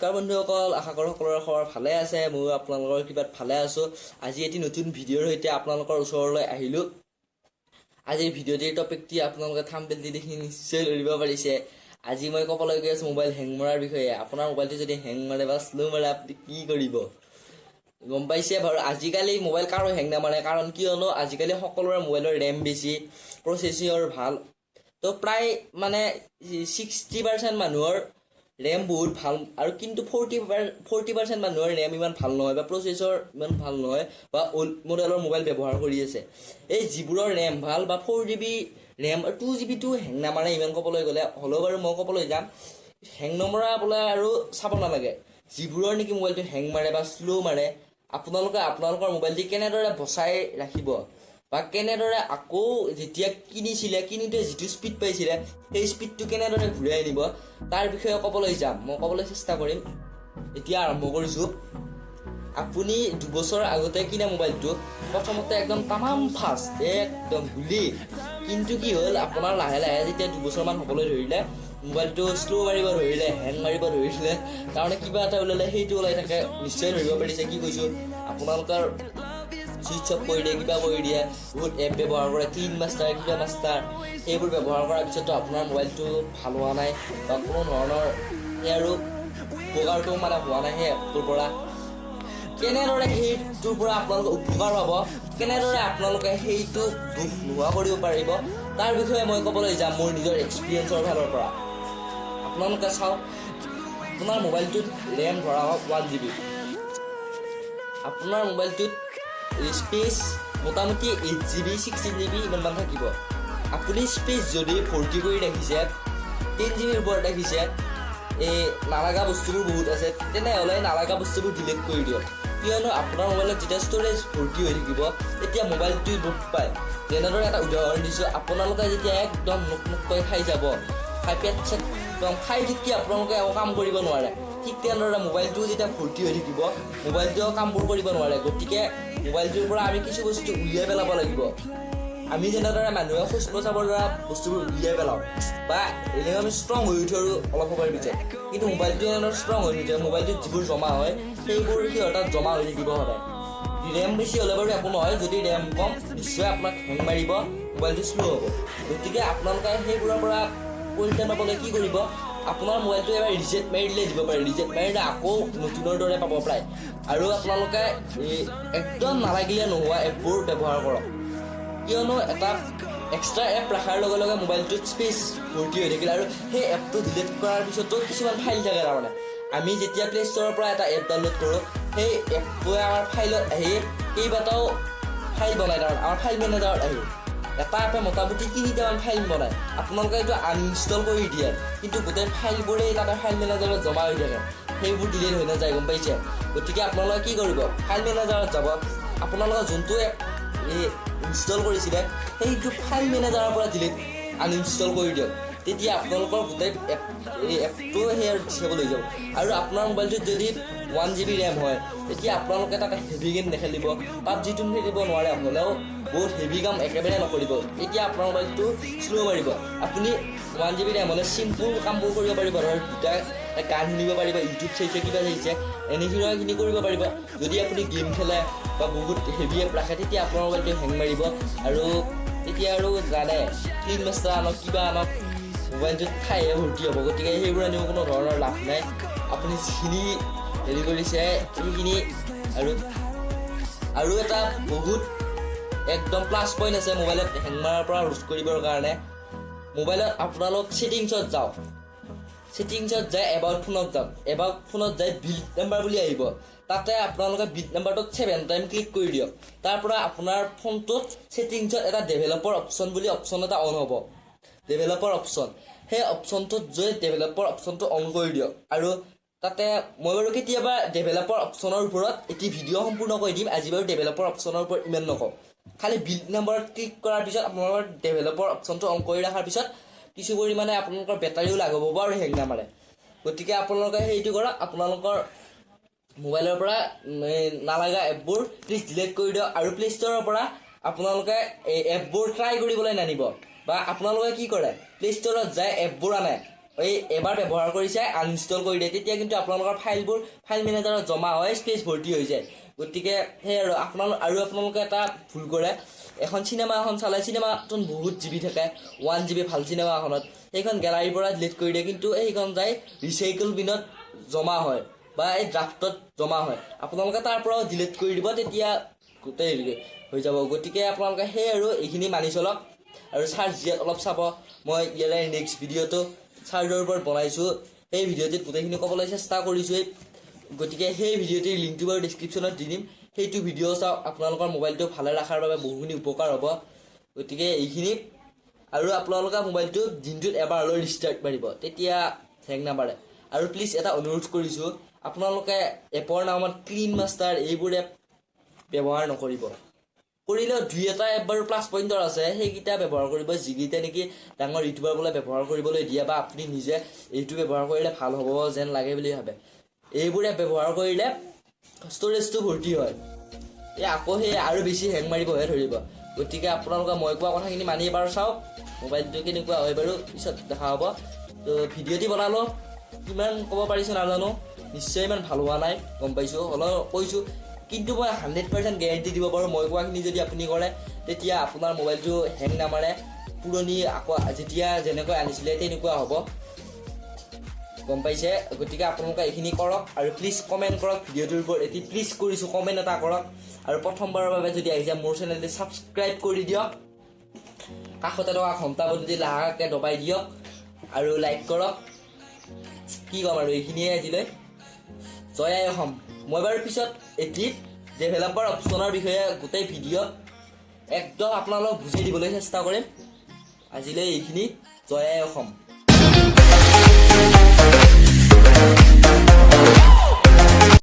নমস্কাৰ বন্ধুসকল, আশা কৰোঁ সকলোৰে খবৰ ভালে আছে। ময়ো আপোনালোকৰ কৃপাত ভালে আছোঁ। আজি এটি নতুন ভিডিঅ'ৰ সৈতে আপোনালোকৰ ওচৰলৈ আহিলোঁ। আজিৰ ভিডিঅ'টিৰ টপিকটি আপোনালোকে থাম্বনেইলটি দেখি নিশ্চয় ধৰিব পাৰিছে। আজি মই ক'বলৈ গৈ আছোঁ মোবাইল হেং মৰাৰ বিষয়ে। আপোনাৰ মোবাইলটো যদি হেং মাৰে বা শ্ল' মাৰে, আপুনি কি কৰিব? গম পাইছে বাৰু, আজিকালি মোবাইল কাৰো হেং নামাৰে। কাৰণ কিয়নো আজিকালি সকলোৰে মোবাইলৰ ৰেম বেছি, প্ৰচেছিঙৰ ভাল। তো প্ৰায় মানে 60% মানুহৰ ৰেম বহুত ভাল আৰু কিন্তু 40% মানুহৰ ৰেম ইমান ভাল নহয় বা প্ৰচেছৰ ইমান ভাল নহয় বা অল্ড মডেলৰ মোবাইল ব্যৱহাৰ কৰি আছে। এই যিবোৰৰ ৰেম ভাল বা 4 GB RAM, 2 জিবিটো হেং নামাৰে ইমান ক'বলৈ গ'লে। হ'লেও বাৰু মই ক'বলৈ যাম, হেং নমৰা বোলে আৰু চাব নালাগে। যিবোৰৰ নেকি মোবাইলটো হেং মাৰে বা শ্ল' মাৰে, আপোনালোকে আপোনালোকৰ মোবাইলটি কেনেদৰে বচাই ৰাখিব বা কেনেদৰে আকৌ যেতিয়া কিনিছিলে, কিনোতে যিটো স্পীড পাইছিলে, সেই স্পীডটো কেনেদৰে ঘূৰাই আনিব, তাৰ বিষয়ে ক'বলৈ যাম। মই ক'বলৈ চেষ্টা কৰিম। এতিয়া আৰম্ভ কৰিছোঁ। আপুনি 2 বছৰ আগতে কিনা মোবাইলটো প্ৰথমতে একদম তামাম ফাষ্ট, একদম গুলি। কিন্তু কি হ'ল, আপোনাৰ লাহে লাহে যেতিয়া 2 বছৰমান হ'বলৈ ধৰিলে, মোবাইলটো শ্ল' মাৰিব ধৰিলে, হেং মাৰিব ধৰিলে। তাৰমানে কিবা এটা ওলালে সেইটো ওলাই থাকে। নিশ্চয় ধৰিব পাৰিছে কি কৈছোঁ। আপোনালোকৰ চুইচ অফ কৰি দিয়ে, কিবা কৰি দিয়ে, বহুত এপ ব্যৱহাৰ কৰে, ক্লিন মাষ্টাৰ, কিবা মাষ্টাৰ, সেইবোৰ ব্যৱহাৰ কৰাৰ পিছতো আপোনাৰ মোবাইলটো ভাল হোৱা নাই বা কোনো ধৰণৰ সেই আৰু উপকাৰটো মানে হোৱা নাই। সেই এপটোৰ পৰা কেনেদৰে সেইটোৰ পৰা আপোনালোকে উপকাৰ পাব, কেনেদৰে আপোনালোকে সেইটো দুখ নোহোৱা কৰিব পাৰিব, তাৰ বিষয়ে মই ক'বলৈ যাম মোৰ নিজৰ এক্সপিৰিয়েঞ্চৰ ফালৰ পৰা। আপোনালোকে চাওক, আপোনাৰ মোবাইলটোত ৰেম ধৰা হওক 1 জিবি, আপোনাৰ মোবাইলটোত স্পেচ মোটামুটি 8 জিবি, 16 জিবি ইমানমান থাকিব। আপুনি স্পেচ যদি ভৰ্তি কৰি ৰাখিছে, 10 জিবিৰ ওপৰত ৰাখিছে, এই নালাগা বস্তুবোৰ বহুত আছে, তেনেহ'লে নালাগা বস্তুবোৰ ডিলিট কৰি দিয়ক। কিয়নো আপোনাৰ মোবাইলত যেতিয়া ষ্ট'ৰেজ ভৰ্তি হৈ থাকিব, তেতিয়া মোবাইলটোৱে লোড পায়। যেনেদৰে এটা উদাহৰণ দিছোঁ, আপোনালোকে যেতিয়া একদম নোক নোককৈ খাই যাব, খাই পেট চেট একদম খাই থাকি আপোনালোকে একো কাম কৰিব নোৱাৰে, ঠিক তেনেদৰে মোবাইলটোও যেতিয়া ভৰ্তি হৈ থাকিব, মোবাইলটোৱেও কামবোৰ কৰিব নোৱাৰে। গতিকে মোবাইলটোৰ পৰা আমি কিছু বস্তু উলিয়াই পেলাব লাগিব। আমি যেনেদৰে মানুহে শৌচ প্ৰস্ৰাৱৰ দ্বাৰা বস্তুবোৰ উলিয়াই পেলাওঁ বা এনেকৈ আমি ষ্ট্ৰং হৈ উঠোঁ আৰু অলপ সময়ৰ পিছত, কিন্তু মোবাইলটো এনেদৰে ষ্ট্ৰং হৈ নুঠে। মোবাইলটোত যিবোৰ জমা হয়, সেইবোৰ সিহঁতৰ তাত জমা হৈ থাকিব সদায়। ৰেম বেছি হ'লে বাৰু একো নহয়, যদি ৰেম কম, নিশ্চয় আপোনাক হেং মাৰিব, মোবাইলটো শ্ল' হ'ব। গতিকে আপোনালোকে সেইবোৰৰ পৰা পৰিত্ৰাণ পাবলৈ কি কৰিব? আপোনাৰ মোবাইলটো এবাৰ ৰিছেট মাৰি দিলে দিব পাৰে। ৰিছেট মাৰিলে আকৌ নতুনৰ দৰে পাব প্ৰায়। আৰু আপোনালোকে এই একদম নালাগিলে নোহোৱা এপবোৰ ব্যৱহাৰ কৰক। কিয়নো এটা এক্সট্ৰা এপ ৰখাৰ লগে লগে মোবাইলটোত স্পেচ ভৰ্তি হৈ থাকিল আৰু সেই এপটো ডিলিট কৰাৰ পিছতো কিছুমান ফাইল থাকে। তাৰমানে আমি যেতিয়া প্লে ষ্ট'ৰৰ পৰা এটা এপ ডাউনলোড কৰোঁ, সেই এপটোৱে আমাৰ ফাইলত আহি কেইবাটাও ফাইল বনায়। তাৰমানে আমাৰ ফাইল মেনেজাৰত আহি এটা এপে মোটামুটি তিনিটামান ফাইল বনায়। আপোনালোকে এইটো আনইনষ্টল কৰি দিয়ে, কিন্তু গোটেই ফাইলবোৰেই তাতে ফাইল মেনেজাৰত জমা হৈ থাকে, সেইবোৰ ডিলিট হৈ নাযায়, গম পাইছে? গতিকে আপোনালোকে কি কৰিব? ফাইল মেনেজাৰত যাব, আপোনালোকে যোনটো এপ এই ইনষ্টল কৰিছিলে, সেইটো ফাইল মেনেজাৰৰ পৰা ডিলিট আনইনষ্টল কৰি দিয়ক। তেতিয়া আপোনালোকৰ গোটেই এপ এই এপটো সেই আৰু ডিচেবল হৈ যাব। আৰু আপোনাৰ মোবাইলটোত যদি 1 জিবি ৰেম হয়, তেতিয়া আপোনালোকে তাতে হেভি গেম নেখেলিব, পাবজিটো খেলিব নোৱাৰে, হ'লেও বহুত হেভি কাম একেবাৰে নকৰিব। তেতিয়া আপোনাৰ মোবাইলটো শ্ল' মাৰিব। আপুনি 1 জিবি ৰেম হ'লে চিম্পুল কামবোৰ কৰিব পাৰিব। ধৰক দুটা গান শুনিব পাৰিব, ইউটিউব চাইছে, কিবা চাইছে, এনেধৰণখিনি কৰিব পাৰিব। যদি আপুনি গেম খেলে বা বহুত হেভি এপ ৰাখে, তেতিয়া আপোনাৰ মোবাইলটো হেং মাৰিব। আৰু তেতিয়া আৰু জানে, ক্লিন মাষ্টাৰ আনক, কিবা আনক, মোবাইলটোত ঠাইহে ভৰ্তি হ'ব। গতিকে সেইবোৰ আনিব কোনো ধৰণৰ লাভ নাই। আপুনি যিখিনি হেৰি কৰিছে সেইখিনি। আৰু আৰু এটা বহুত একদম প্লাছ পইণ্ট আছে মোবাইলত হেং মাৰাৰ পৰা ৰোধ কৰিবৰ কাৰণে। মোবাইলত আপোনালোক ছেটিংছত যাওক, ছেটিংছত যাই এবাউট ফোনত যাওক, এবাউট ফোনত যাই বিল্ড নাম্বাৰ বুলি আহিব। তাতে আপোনালোকে বিল্ড নাম্বাৰটোত 7 টাইম ক্লিক কৰি দিয়ক। তাৰ পৰা আপোনাৰ ফোনটোত ছেটিংছত এটা ডেভেলপাৰ অপশ্যন বুলি অপশ্যন এটা অন হ'ব, ডেভেলপাৰ অপশ্যন। সেই অপশ্যনটোত গৈ ডেভেলপাৰ অপশ্যনটো অন কৰি দিয়ক। আৰু তাতে মই বাৰু কেতিয়াবা ডেভেলপাৰ অপশ্যনৰ ওপৰত এটি ভিডিঅ' সম্পূৰ্ণকৈ দিম। আজি বাৰু ডেভেলপাৰ অপশ্যনৰ ওপৰত ইমান নকওঁ। খালি বিল্ড নাম্বাৰত ক্লিক কৰাৰ পিছত আপোনালোকৰ ডেভেলপাৰ অপশ্যনটো অন কৰি ৰখাৰ পিছত কিছু পৰিমাণে আপোনালোকৰ বেটাৰীও লাঘৱ হ'ব আৰু হেং নামাৰে। গতিকে আপোনালোকে সেইটো কৰক। আপোনালোকৰ মোবাইলৰ পৰা এই নালাগা এপবোৰ প্লিজ ডিলিট কৰি দিয়ক। আৰু প্লে ষ্ট'ৰৰ পৰা আপোনালোকে এই এপবোৰ ট্ৰাই কৰিবলৈ নানিব। বা আপোনালোকে কি কৰে, প্লে ষ্ট'ৰত যায় এপবোৰ আনে। এই এবাৰ ব্যৱহাৰ কৰিছে, আনইনষ্টল কৰি দিয়ে, তেতিয়া কিন্তু আপোনালোকৰ ফাইলবোৰ ফাইল মেনেজাৰত জমা হয়, স্পেচ ভৰ্তি হৈ যায়। গতিকে সেই আৰু আপোনালোক আৰু আপোনালোকে এটা ভুল কৰে। এখন চিনেমা এখন চালে, চিনেমাটোত বহুত জিবি থাকে, 1 জিবি ভাল চিনেমা এখনত, সেইখন গেলাৰীৰ পৰা ডিলিট কৰি দিয়ে, কিন্তু সেইখন যায় ৰিচাইকেল বিনত জমা হয় বা এই ড্ৰাফ্টত জমা হয়। আপোনালোকে তাৰ পৰাও ডিলিট কৰি দিব, তেতিয়া গোটেই হেৰি হৈ যাব। গতিকে আপোনালোকে সেই আৰু এইখিনি মানি চলক আৰু চাৰ্জ দিয়াত অলপ চাব। মই ইয়াৰে নেক্সট ভিডিঅ'টো চাৰ্জৰ ওপৰত বনাইছোঁ। সেই ভিডিঅ'টোত গোটেইখিনি ক'বলৈ চেষ্টা কৰিছোঁৱেই। গতিকে সেই ভিডিঅ'টিৰ লিংকটো বাৰু ডিছক্ৰিপশ্যনত দি দিম। সেইটো ভিডিঅ' চাওক, আপোনালোকৰ মোবাইলটো ভালে ৰখাৰ বাবে বহুখিনি উপকাৰ হ'ব। গতিকে এইখিনি আৰু আপোনালোকে মোবাইলটো দিনটোত এবাৰ হ'লেও ৰিষ্টাৰ্ট মাৰিব, তেতিয়া হেং নামাৰে। আৰু প্লিজ এটা অনুৰোধ কৰিছোঁ, আপোনালোকে এপৰ নামত ক্লিন মাষ্টাৰ এইবোৰ এপ ব্যৱহাৰ নকৰিব। কৰিলেও দুই এটা এপ বাৰু প্লাছ পইণ্টৰ আছে, সেইকেইটা ব্যৱহাৰ কৰিব, যিকেইটা নেকি ডাঙৰ ইউটিউবাৰবোৰে ব্যৱহাৰ কৰিবলৈ দিয়ে বা আপুনি নিজে এইটো ব্যৱহাৰ কৰিলে ভাল হ'ব যেন লাগে বুলি ভাবে। এইবোৰ এপ ব্যৱহাৰ কৰিলে ষ্ট'ৰেজটো ভৰ্তি হয়, এই আকৌ সেই আৰু বেছি হেং মাৰিবহে ধৰিব। গতিকে আপোনালোকে মই কোৱা কথাখিনি মানি এবাৰ চাওক, মোবাইলটো কেনেকুৱা হয় বাৰু পিছত দেখা হ'ব। তো ভিডিঅ'টি বনালোঁ, কিমান ক'ব পাৰিছোঁ নাজানো, নিশ্চয় ইমান ভাল হোৱা নাই, গম পাইছোঁ, হ'লেও কৈছোঁ। কিন্তু মই 100% গেৰেণ্টি দিব পাৰোঁ, মই কোৱাখিনি যদি আপুনি কৰে, তেতিয়া আপোনাৰ মোবাইলটো হেং নামাৰে। পুৰণি আকৌ যেতিয়া যেনেকৈ আনিছিলে তেনেকুৱা হ'ব, গম পাইছে? গতিকে আপোনালোকে এইখিনি কৰক আৰু প্লিজ কমেণ্ট কৰক ভিডিঅ'টোৰ ওপৰত। এটি প্লিজ কৰিছোঁ, কমেণ্ট এটা কৰক। আৰু প্ৰথমবাৰৰ বাবে যদি আহিছে, মোৰ চেনেলটি ছাবস্ক্ৰাইব কৰি দিয়ক, কাষতে থকা ঘণ্টা বন্তি লাহেকৈ দবাই দিয়ক আৰু লাইক কৰক। কি ক'ম আৰু, এইখিনিয়ে আজিলৈ। জয় আই অসম। মই বাৰু পিছত এটি ডেভেলপাৰ অপশ্যনৰ বিষয়ে গোটেই ভিডিঅ' একদম আপোনালোকক বুজাই দিবলৈ চেষ্টা কৰিম। আজিলৈ এইখিনি। জয় আই অসম।